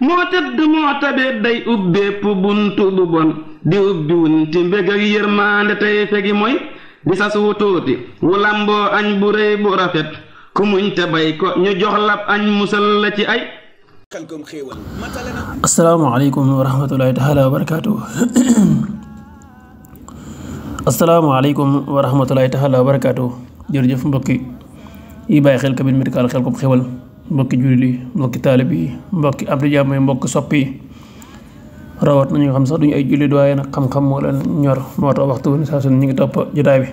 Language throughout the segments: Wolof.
moo tëdd moo tabe day ubbeepp buntu bu bon di ubbi wunti mbég ak yërmaande tey fegi mooy di sas wu tuuti wu lamboo añ bu rëy bu rafet ku muñ te bay ko ñu jox lab añ musal la ci ay. asalaamaaleykum wa rahmatulahi taala wa barakaatu. asalaamaaleykum wa rahmatulahi taala wa barakaatu. jërëjëf mbokki yi bàyyi xel Kabir Médical Xelcom xéwal mbokki jullit yi mbokki taalib yi mbokki am di jàmm yi mbokki soppi yi rawat nañu nga xam sax duñu ay jullit waaye nag xam-xam moo leen ñor moo tax waxtu wu ne saa su ne ñu ngi topp jotaay bi.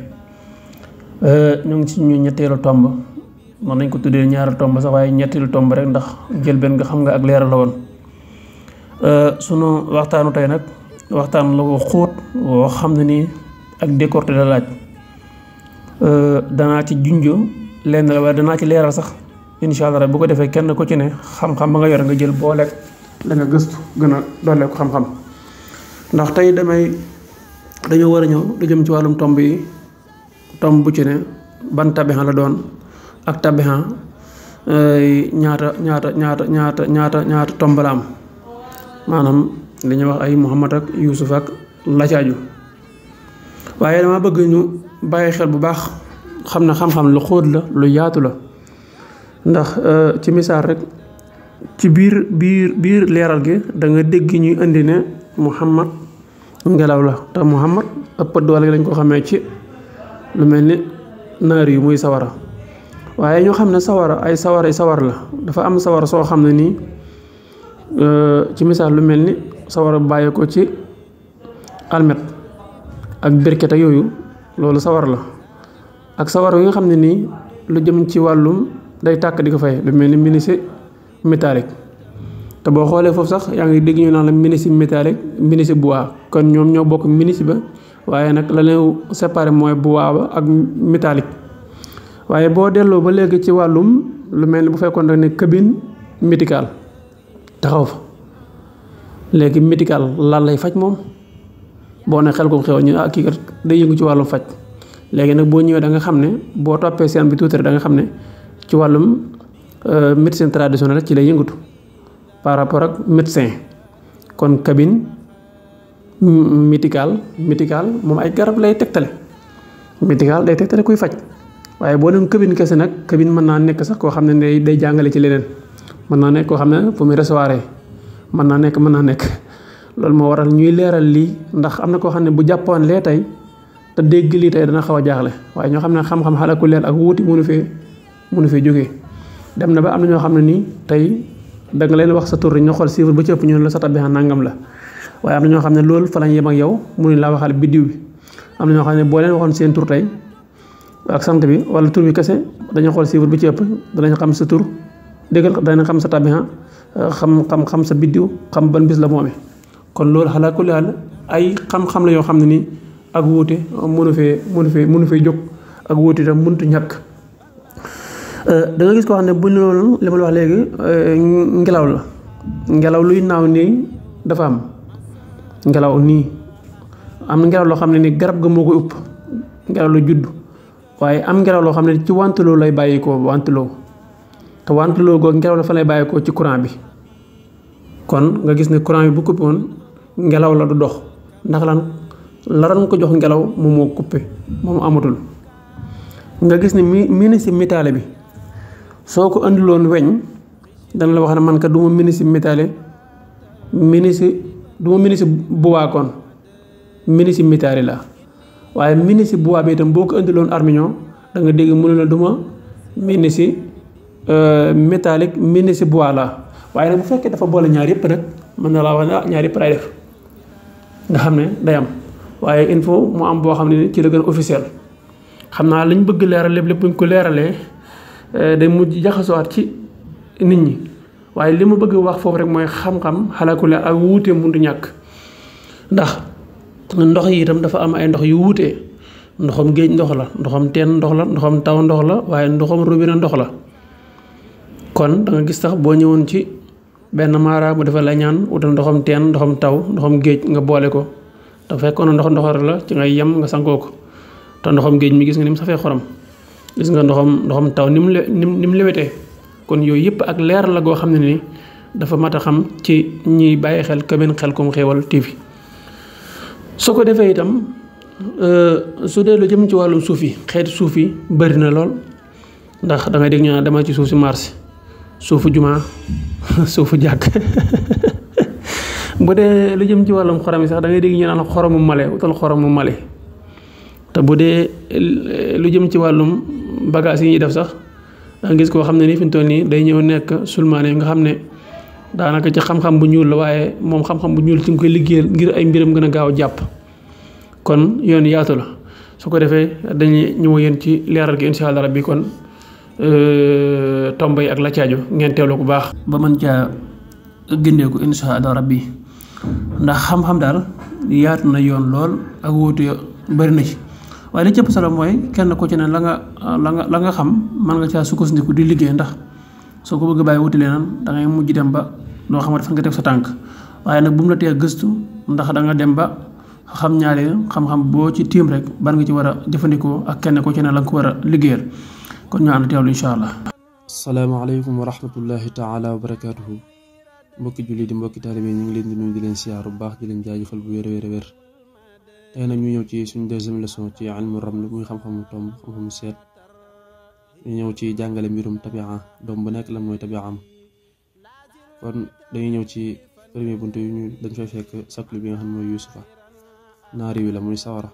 ñu ngi ci ñu ñetteelu tomb mën nañ ko tuddee ñaari tomb sax waaye ñetteelu tomb rek ndax jël benn nga xam nga ak leeral la woon. sunu waxtaanu tey nag waxtaan la ko xóot woo xam ne nii ak décorté la laaj danaa ci junjo lenn la waaye danaa ci leeral sax incha allah bu ko defee kenn ku ci ne xam-xam ba nga yor nga jël booleeg la nga gëstu gën a doole ko xam-xam ndax tey dañoo war a ñëw lu jëm ci wàllum tomb yi tomb bu ci ne ban tabihan la doon ak tabihan ñaata tomb la am maanaam li ñuy wax ay Muhammad ak Yuusuf ak la ci aju waaye dama bëgg ñu bàyyi xel bu baax xam ne xam-xam lu xóot la lu yaatu la ndax ci misaal rek ci biir leeral gi da nga dégg ñuy indi ne Muhammad ngelaw la te Muhammad ëpp doole lañ ko xamee ci lu mel ni naar yi muy sawara waaye ñoo xam ne sawar la dafa am sawara soo xam ne nii ci misaal lu mel ni sawara bàyyi ko ci almet ak birket ak yooyu loolu sawar la ak sawara yi nga xam ne nii lu jëm ci wàllum day tàkk di ko fay lu mel ni menuisier métallique te boo xoolee foofu sax yaa ngi dégg ñu naan la menuisier métallique menuisier bois kon ñoom ñoo bokk menuisier ba waaye nag la leen séparé mooy bois ba ak métallique waaye boo delloo ba léegi ci wàllum lu mel ni bu fekkoon ne cabine médicale taxaw fa léegi médical lan lay faj moom boo ne Xelcom xéwal ñu kii kat day yëngu ci wàllum faj léegi nag boo ñëwee da nga xam ne boo toppee seen bi tuuti rek da nga xam ne ci wàllum médecine traditionnelle ci lay yëngatu par rapport ak médecin kon cabine médical moom ay garab lay tegtale médical day tegtale kuy faj waaye boo dem cabine kese nag cabine mën naa nekk sax koo xam ne day jàngale ci leneen mën naa nekk koo xam ne fu muy recevoir mën naa nekk loolu moo waral ñuy leeral lii ndax am na koo xam ne bu jàppoon lee tey te dégg lii tey dana xaw a jaaxle waaye ñoo xam ne xam-xam xala ku leer ak wuuti mënu fee jógee dem na ba am na ñoo xam ne nii tey da nga leen wax sa tur ñu xool chiffre ba ci ëpp ñu ne la sa tabihan nangam la waaye am na ñoo xam ne loolu fa lañ yem ak yow mënuñ laa waxal biddiw bi am na ñoo xam ne boo leen waxoon seen tur tey ak sant bi wala tur bi kese dañoo xool chiffre ba ci ëpp danañ xam sa tur déggal danañ xam sa tabihan xam sa biddiw xam ban bis la moomee kon loolu xalaa kulli haal ay xam-xam la yoo xam ne nii ak wuute mënu fee jóg ak wuute itam mënut ñàkk. da nga gis koo xam ne bu ñu loolu li ma la wax léegi ngelaw la ngelaw luy naaw nii dafa am ngelaw nii am na ngelaw loo xam ne ni garab ga moo koy upp ngelaw la judd waaye am ngelaw loo xam ne ci wanteloo lay bàyyikoo wanteloo te wanteloo googu ngelaw la fa lay bàyyikoo ci courant bi kon nga gis ne courant bi bu coupé woon ngelaw la du dox ndax lan la doon ko jox ngelaw moom moo coupé moom amatul nga gis ne menuisier métallique bi soo ko andiloon weñ dana la wax ne man kat du ma menuisier métallique du ma menuisier bois kon menuisier métallique la waaye menuisier bois bi itam boo ko andiloon armignon da nga dégg mu ne la du ma menuisier métallique menuisier bois la waaye nag bu fekkee dafa boole ñaar yëpp nag mën na laa wax ne ñaar yëpp lay def nga xam ne day am waaye il faut mu am boo xam ne ci la gën a officiel xam naa lañ bëgg leeral lépp buñ ko leeralee day mujj jaxasowaat ci nit ñi waaye li ma bëgg wax foofu rek mooy xam-xam xalaku leer ak wuute mënut ñàkk ndax ndox yi itam dafa am ay ndox yu wuute ndoxam géej ndox la ndoxam teen ndox la ndoxam taw ndox la waaye ndoxam robinet ndox la kon da nga gis tax boo ñëwoon ci benn maara mu defal la ñaan wutal ndoxam teen ndoxam taw ndoxam géej nga boole ko te fekkoon ndox la ci ngay yem nga sankoo ko te ndoxam géej mi gis nga ni mu safee xorom gis nga ndoxam taw ni mu lewetee kon yooyu yëpp ak leer la goo xam ne ni dafa mat a xam ci ñiy bàyyi xel Kabine Khelcom Xéewal TV. su ko defee itam su dee lu jëm ci wàllum suuf yi xeeti suuf yi bëri na lool ndax da ngay dégg ñu naan dama ci suuf si marché suufu jumaa suufu jàkk bu dee lu jëm ci wàllum xorom yi sax da ngay dégg ñu naan xoromu male wutal xoromu male te bu dee lu jëm ci wàllum bagage yi ñuy def sax da gis koo xam ne ni fi mu toll nii day ñëw nekk sulmaane nga xam ne daanaka ci xam-xam bu ñuul la waaye moom xam-xam bu ñuul ci nga koy liggéeyal ngir ay mbiram gën a gaaw jàpp kon yoon yaatu la su ko defee dañuy ñëw yéen ci leeral gi incha allah rabbi kon tomb yi ak la caaju ngeen teewlu bu baax ba mën caa génneeku incha allah rabbi ndax xam-xam daal yaatu na yoon lool ak wóotu bari na ci waaye li ci ëpp solo mooy kenn ku ci ne la nga xam mën nga caa sukkandiku di liggéey ndax soo ko bëgg a bàyyi wuti leneen da ngay mujj dem ba doo xamante fan nga teg sa tànk waaye nag bu mu la tee gëstu ndax da nga dem ba xam ñaari xam-xam boo ci tiim rek ban nga ci war a jëfandikoo ak kenn ku ci ne la nga ko war a liggéeyal kon ñu ànd teewlu incha allah. asalaamaaleykum wa rahmatullahi taala wa barakaatuhu mbokki julli di mbokki taalibe ñu ngi leen di nuyu di leen siyaar bu baax di leen jaajëfal bu wér a wér a wér tey nag ñu ñëw ci suñu deuxième leçon ci ilmu raml muy xam-xamu tomb xam-xamu seet ñu ñëw ci jàngale mbirum tabia doom bu nekk lan mooy tabiaam kon dañuy ñëw ci premier buntu yu ñu dañ fay fekk saklu bi nga xam ne mooy yusufa naari wi la muy sawara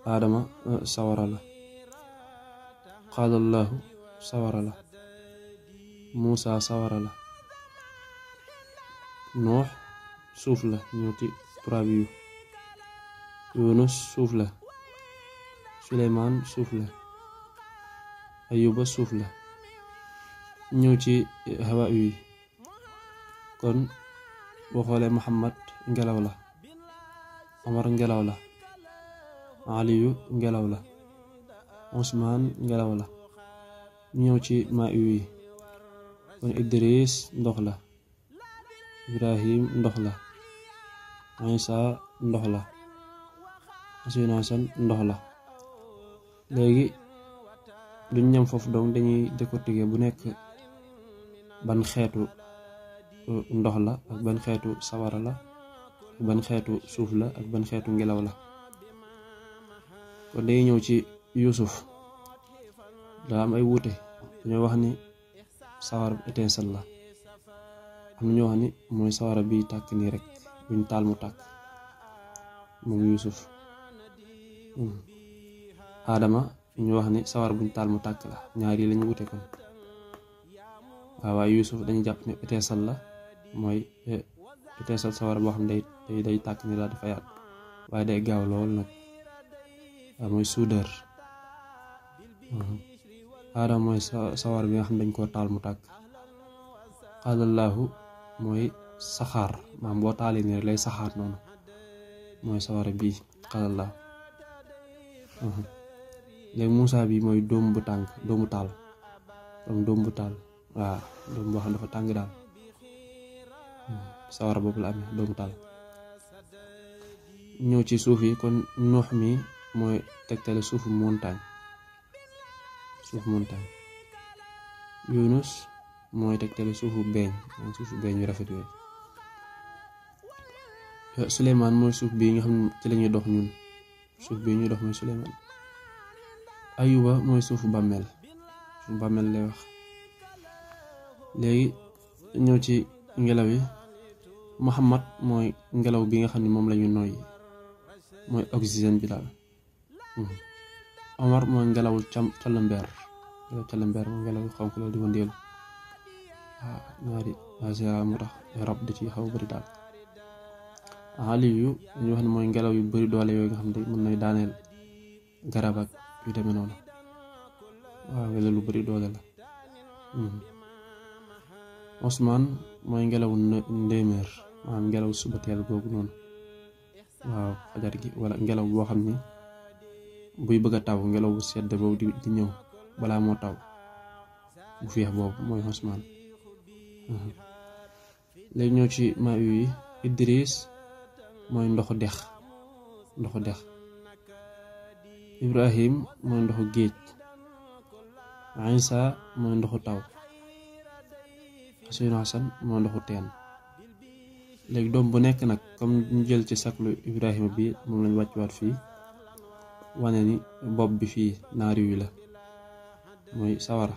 aadama sawara la xaalallahu sawara la muusa sawara la noox suuf la ñëw ci turaab yu yunus suuf la suleymaan suuf la ayuba suuf la ñëw ci hawa yi kon boo xoolee muhammad ngelaw la omar ngelaw la aliyu ngelaw la usmaan ngelaw la ñëw ci ma yi kon idris ndox la ibrahim ndox la isa ndox la asinasan ndox la léegi duñ ñam foofu donc dañuy décortiquer bu nekk ban xeetu ndox la ak ban xeetu sawara la ak ban xeetu suuf la ak ban xeetu ngelaw la kon dañuy ñëw ci yusuf daa am ay wuute dañoo wax ni sawara étincelle la am na ñoo wax ni mooy sawara bi tàkk nii rek buñ taal mu tàkk moom yusuf Adama ñu wax ni sawar buñ taal mu tàkk la ñaar yi lañu wute kon waaye Yuusuf dañu jàpp ne étincelle la mooy étincelle sawar boo xam ne day tàkk ni daal di fayaat waaye day gaaw lool nag waaw mooy soudeur Adama mooy sawar bi nga xam ne dañ koo taal mu tàkk xaalallahu mooy saxaar maam boo taalee nii rek lay saxaar noonu mooy sawara bii xaalallahu léegi Moussa bi mooy dóom bu tàng dóomu taal comme dóom bu taal waaw dóom boo xam ne dafa tàng daal sawara boobu la amee dóomu taal ñëw ci suuf yi kon Nuux mi mooy tegtale suufu montagne Yunus mooy tegtale suufu beeñ yu rafet yooyu Suleymaan mooy suuf bii nga xam ne ci lañuy dox ñun suuf bii ñuy dox mooy Suleymaan Ayuba mooy suufu bàmmeel lay wax léegi ñëw ci ngelaw yi Muhammad mooy ngelaw bi nga xam ne moom lañu noyyi mooy oxygène bi daal Omar mooy ngelawul calambeer mooy ngelaw xonk loolu di wëndeelu waaw ñaari agera moo tax rab di ci xaw bari daal Aliyu ñu wax ne mooy ngelaw yu bari doole yooyu nga xam ne mën nay daaneel garab ak yu demee noonu waaw ngelaw lu bari doole la Osman mooy ngelawu ndéeméer maanaam ngelaw suba teel googu noonu waaw fajar gi wala ngelaw boo xam ni buy bëgg a taw ngelaw bu sedd boobu di ñëw balaa moo taw bu féex boobu mooy Osman léegi ñëw ci ma yi Idris mooy ndoxu dex Ibrahim mooy ndoxu géej Isa mooy ndoxu taw Ousseynou Hassan moo ndoxu teen. léegi doom bu nekk nag comme ñu jël ci saklu Ibrahima bi moom lañ wàccuwaat fii wane ni bopp bi fii naari wi la mooy sawara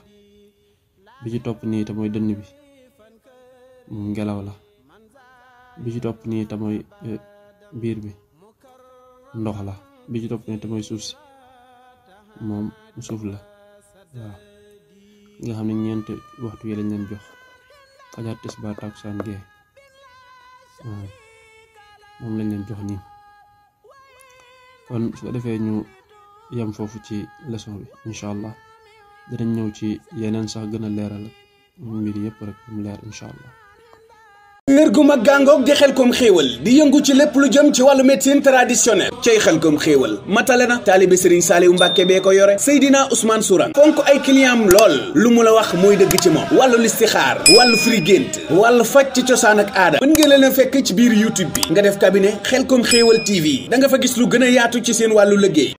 bi ci topp nii te mooy dënn bi moom ngelaw la bi ci topp nii te mooy biir bi ndox la bi ci topp nii te mooy suuf si moom suuf la waaw nga xam ne ñeenti waxtu yi lañ leen jox fajar tisbaar takkusaan gee waaw moom lañ leen jox nii kon su ko defee ñu yem foofu ci leçon bi incha allah dinañ ñëw ci yeneen sax gën a leeral mbir yëpp rek mu leer incha allah. wér gu mag gàngoog di Xelcom xéewal di yëngu ci lépp lu jëm ci wàllu médecine traditionnelle cay Xelcom xéewal matale na taalibe Serigne Saliou Mbàkke bee ko yore Seydina Ousmane Sourang fonk ay client am lool lu mu la wax mooy dëgg ci moom wàllu listixaar wàllu firi gént wàllu faj ci cosaan ak aada mën ngeen leen a fekk ci biir YouTube bi nga def cabinet Xelcom xéewal TV da nga fa gis lu gën a yaatu ci seen wàllu liggéey